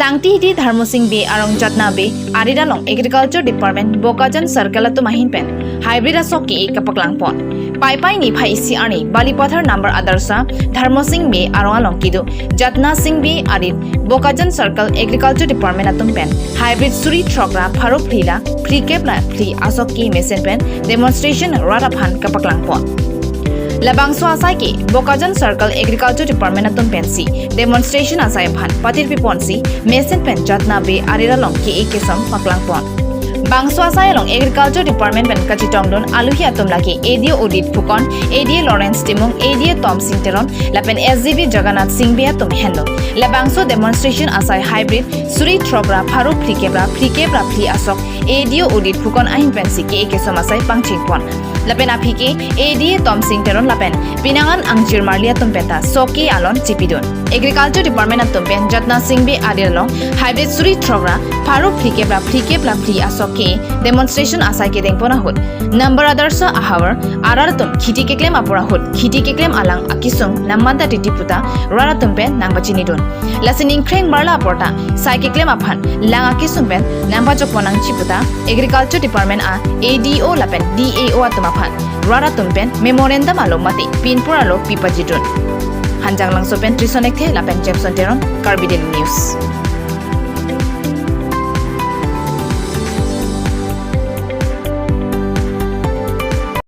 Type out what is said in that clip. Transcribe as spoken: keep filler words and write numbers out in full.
Tangtihdi Dharmasing Bey arong Jatna Bey arit along Agriculture Department Bokajan Circle atum ahin pen hybrid asok ke-e kapaklang pon. Paipai niphai isi arni Balipathar number Adarsha Dharmasing Bey arong along kedo Jatna Sing Bey arit Bokajan Circle Agriculture Department atum pen hybrid suri throk ra pharo phli ra phlikep ra phli asok ke mesen pen demonstration rat aphan kapaklang pon. Labangso asai ke Bokajan Circle Agriculture Department atum pensi demonstration asai aphan patirpi ponsi mesen pen Jatna Bey arit along ke-e kesom paklang pon. Bangso asai along Agriculture Department pen kachetongdun aluhi atum lake A D O Udit Phukan, A D A Lawrence Timung, A D A Tom Sing Teron lapen S G B Jagannath Sing Bey atum henlo. Labangso demonstration asai hybrid suri throk ra pharo phlikep ra phlikep ra phli asok A D O Udit Phukan ahin pensi ke-e kesom asai pangcheng pon. Lapen aphi ke A D A Tom Sing Teron lapen pinangan angjir marli atum penta sok ke-e alon chipidun. Agriculture Department atum pen Jatna Sing Bey arit along hybrid suri throk ra pharo phlikep ra phlikep ra phli asok ke demonstration asai kedeng pon ahut number Adarsha ahavar arat atum khiti keklem apor ahut khiti keklem alang akesung nangman ta titi puta rat atum pen nangpachinidun. Lasi ningkreng barla apor ta sai keklem aphan lang akesung pen nangpajok pon nangji puta Agriculture Department a A D O lapen D A O atum aphan rat atum pen memorandum alo mate pinpur alo pipajidun. Hanjanglangso pen Trison Ekthe lapen Jameson Teron, Karbi Daily News.